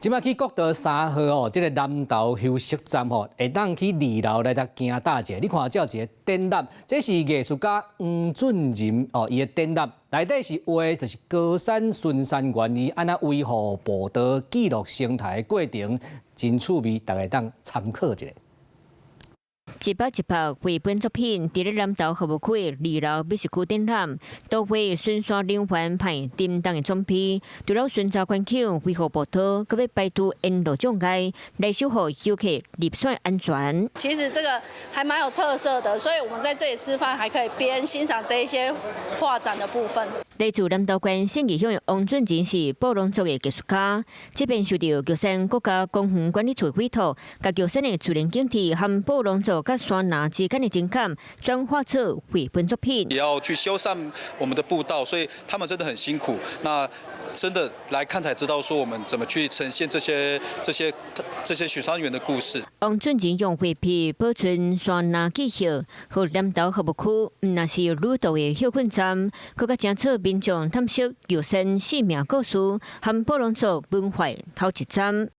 這擺去國道3號哦，這个南投休息站吼，會當去二樓來來行搭者。你看這有一个展覽，這是藝術家黃俊仁哦，伊的展覽內底是畫就是高山巡山員伊按怎維護步道、記錄生態的過程，真趣味，大家當參考一下。一幅一幅繪本作品，佇咧南投服務區二樓美食區展覽，都會巡山人員派叮當的裝備，除了巡查環境、維護步道，閣欲排除沿路障礙，來守護遊客入山安全。其實這個還蠻有特色的，所以我們在這裡吃飯，還可以邊欣賞這一些畫展的部分。來自南投縣信義鄉的王俊仁是布朗族的藝術家，這邊受著玉山國家公園管理處委託，共玉山的自然景致和布朗族佮山林之間的情感轉化出繪本作品。也要去修繕我們的步道，所以他們真的很辛苦。那真的來看才知道，說我們怎麼去呈現這些巡山員的故事。王俊仁用畫筆保存山林記憶，予南投服務區毋但是旅途的歇睏站，閣較正措民眾探索玉山生命故事和布朗族文化頭一站。